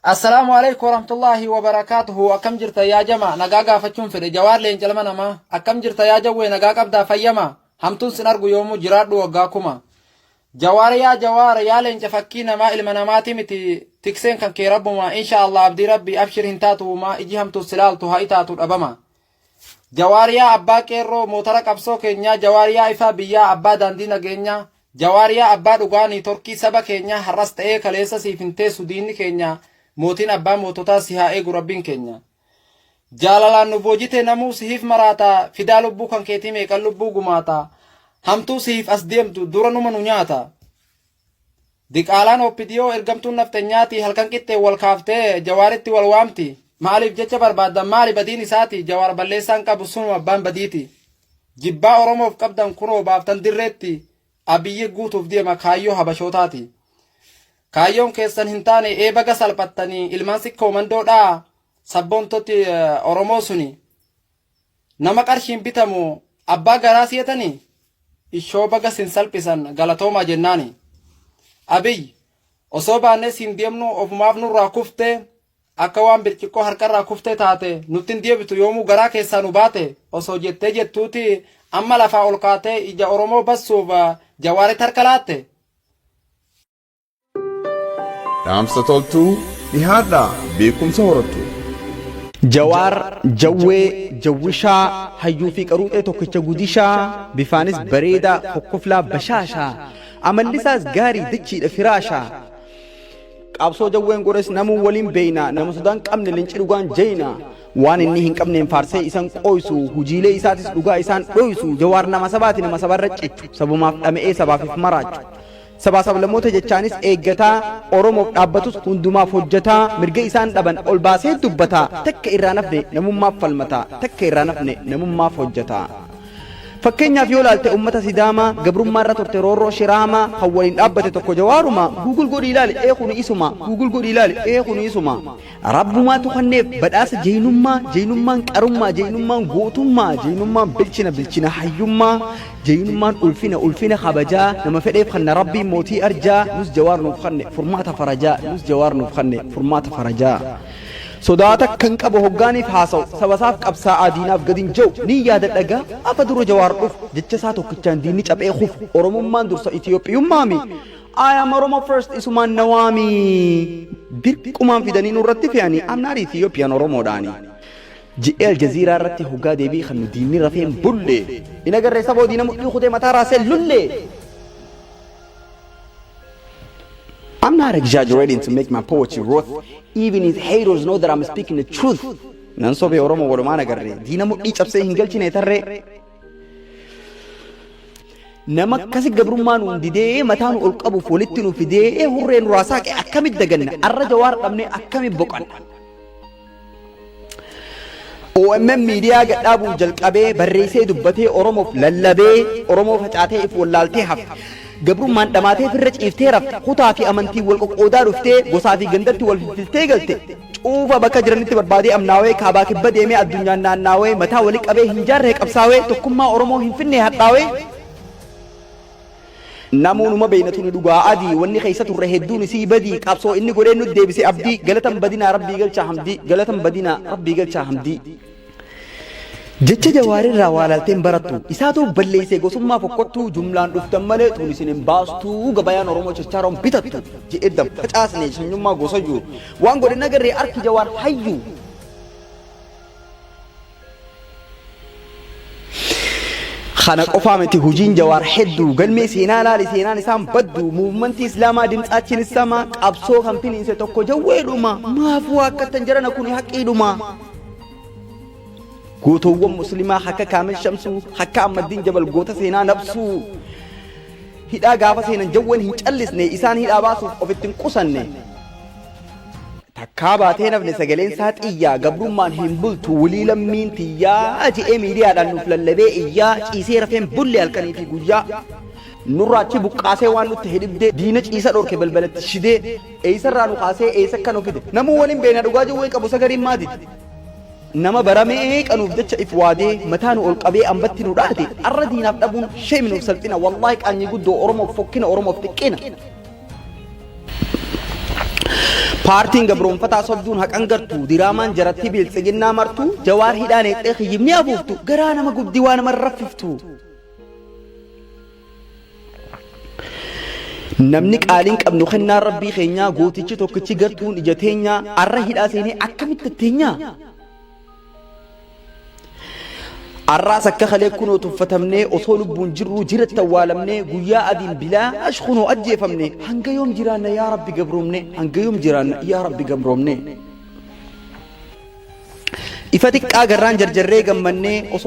Assalaamu alaikum warahmatullahi wabarakaatuhu. Akkam jirta yaa jama? Nagaa gaafachuun fedhe. Jawaar leenca ilma namaa. Akkam jirta yaa jawwee? Nagaa qabdaa fayyama? Hamtuun sin argu yoomuu, jiraadhu waggaa kuma. Jawaar yaa Jawaar, yaa leenca fakkii namaa, ilma namaati miti, tikseen kan kee rabbuma. Insha Allah, abdii rabbii, abshir hin taatu uumaa, iji hamtuun silaaltu haa itaatu dhabama. Jawaar yaa abbaa qeerroo, mootara qabsoo keenyaa. Jawaar yaa ifaa biyyaa, abbaa daandii nageenyaa. Jawaar yaa abbaa dhugaanii, torkii saba keenyaa. Har'as ta'ee kaleessa siif hin teessu diinni keenya. Mootiin abbaa moototaa si haa eegu rabbiin keenya. Jaalalaan nu boojite, namuu sihiif maraata. Fidaa lubbuu kan keetii meeqan lubbuu gumaata. Hamtuu sihiif as deemtu dura numa nu nyaata. Diqaalaan OPDO ergamtuun nafxenyaati, halkan qixxeen wal kaaftee Jawaaritti wal waamti. Maaliif jecha barbaaddan? Maali badiin isaati? Jawaar balleessaan qabu, sunuma abbaan badiiti. Jibbaa Oromoof qabdan kunoo baaftan dirreetti. Abiyyi guutuuf deema kaayyoo habashootaati. Kaayyoon keessan hin taane, ee baga salphattanii ilmaan sikkoo mandoodhaa. Sabboontoti Oromoo suni nama qarshiin bitamu abbaa garaa siyatanii ishoo baga sin salphisan, galatoomaa jennaani. Abiy osoo baannee siin deemnu ofumaaf nurraa kufte, akka waan birciqqoo harkarraa kuftee taate nutti hin deebitu yoomuu, garaa keessaa nu baate osoo jettee jettuuti amma lafaa ol kaatee ija Oromoo bassuuf Jawaaritti harka laatte. Dhaamsa toltuu dhihaadhaa, beekumsa horattu. Jawaar, Jawwee, Jawwishaa, hayyuu fi qaruuxee tokkicha gudishaa, bifaanis bareedaa, kokkoflaa bashaashaa, amallisaas gaarii, dachiidha firaashaa. Qabsoo Jawween godhes namuu waliin beeyna, nama sodaan qabne, leenci dhugaan jeyna. Waan inni hin qabneen faarsee isan qooysu, hujiilee isaatis dhugaa isaan dhoysu. Jawaar nama sabaati, nama sabarra cichu, sabumaaf dhama'ee sabaaf if maraachu. Sabaa sablammoota jechaanis eeggataa, Oromoof dhaabbatus hundumaaf hojjataa, mirga isaan dhaban ol baasee dubbataa, takka irraa nafne namummaaf falmataa, takka irraa nafne namummaaf hojjataa. Fakkeenyaaf yoo laalte ummata Sidaamaa, gabrummaa irra turte roorroo shiraamaa, kan waliin dhaabbate tokko Jawaaruma. Google godhii ilaali, ee kuni isuma. Google godhii ilaali, ee kuni isuma. Rabbumaatu kenneef badhaasa jeynummaa, jeynummaan qarummaa, jeynummaan gootummaa, jeynummaan bilchina, bilchina hayyummaa, jeynummaan ulfina, ulfina kabajaa, nama fedheef kanna Rabbiin mootii arjaa, nus Jawaar nuuf kanne furmaata farajaa, nus Jawaar nuuf kanne furmaata farajaa. Sodaata kan qabu hoggaaniif haasa'u, sabasaaf qabsaa'aa, diinaaf gad hin ja'u. Nin yaadadha gaafa dura Jawaar dhufu, jecha isaa tokkichaan diinni caphee kufu. Oromummaan dursa Itiyoophiyummaami. I am Oromo first, isumaan na waami. Dirqumaan fidanii nurratti fe'anii, I'm not Ethiopian, Oromoodhaani. Ji'ee Aljaziiraa irratti hoggaa deebii kan nu diinni rafeen bulle. In agarree saboo diina mudhii kutee mataa raasee lulle. I'm not exaggerating to make my poetry worth. Even his haters know that I'm speaking the truth. Nan sobee Oromoo walumaan agarree. Diina mudhii cabsee hin galchine tarree. Nama akkasi gabrummaa nuun didee, mataa nu ol qabuuf walitti nu fidee, hurree nurraa saaqe akkamitti daganna? Arra Jawaar dhabnee akkamitti boqanna? OMN miidiyaa gadhaabuun jalqabee, barreessee dubbatee Oromoof lallabee, Oromoo facaatee if wallaaltee hafte. Gabrummaan dhamaatee firra ciiftee rafte. Kutaa fi amantiin wal qoqqoodaa dhuftee, gosaa fi gandatti wal filfiltee galte. Cuufa bakka jiranitti barbaadee amnaawee, kaabaa kibba deemee addunyaan naannaawee, mataa wali qabee hin jaarree qabsaawee, tokkummaa Oromoo hin finnee hadhaawee. Namuu numa beeyna, tuni dhugaa adii, wanni keessa turre hedduun isii badii, qabsoo inni godhee nu deebise abdii, galatan badinaa rabbii galchaa hamdii, galatan badinaa rabbii galchaa hamdii. Jecha Jawaarirraa waa laalteen barattu, isaatu balleessee gosummaa fokkottuu, jumlaan dhuftan malee tun isin hin baastuu, gabayaan Oromoo chachaaroon bitattu je'ee dan facaasne sanyummaa gosayyuu, waan godhe nagarree arki Jawaar hayyuu. Kana qofaa miti, hujiin Jawaar hedduu, galmee seenaa laali, seenaan isaan baddu. Muumantii Islaamaa dimtsaachiin isamaa, qabsoo kan finiinse tokko Jawweedhuma. Maaf waa akkattan jarana, kuni haqiidhuma. Gootowwan Muslimaa akka Kaamil Shamsuu, akka Ahmaddiin Jabal, goota seenaa nabsuu, hidhaa gaafa seenan Jawween hin callisne, isaan hidhaa baasuuf ofitti hin qusanne. Takkaa baatee nafne sagaleen isaa xiyyaa, gabrummaan hin bultu wulii lammiin tiyyaa je'ee miidiyaadhaan nuuf lallabee iyyaa, ciisee rafeen bulle halkanii fi guyyaa. Nurraa achi buqqaasee waan nutti hidhibdee, diina ciisa dhorke balbalatti shidee, eessarraa nu kaasee eessa akka nu fide namuu waliin beena dhugaa. Jawween qabu sagariin maadide, nama baramee qanuuf jecha if waadee, mataa nu ol qabee ambatti nu dhaate. Arra diinaaf dhabuun shame, nuuf salphina, wallaahi qaanyii guddoo, Oromoof fokkina, Oromoof xiqqina. Paartiin gabroonfataa sobduun haqan gartu diraamaan jaratti biltsiginnaa martu Jawaar hidhaa neexxee kiyyibni afuuftu garaa nama gubdi waa nama raffiftu. Namni qaaliin qabnu kennaa rabbii keenyaa gootichi tokkichi gartuun ija teenyaa arra hidhaa seenee akkamitti teenyaa? Arraas akka kalee kunoo tuffatamnee osoo lubbuun jirruu jiratti awwaalamnee guyyaa adiin bilaash kunoo ajjeefamne hanga yoom jiraanna yaa rabbi gabroomne hanga yoom jiraanna yaa rabbi gabroomne. Ifa xiqqaa garraan jarjarree gammannee osoo.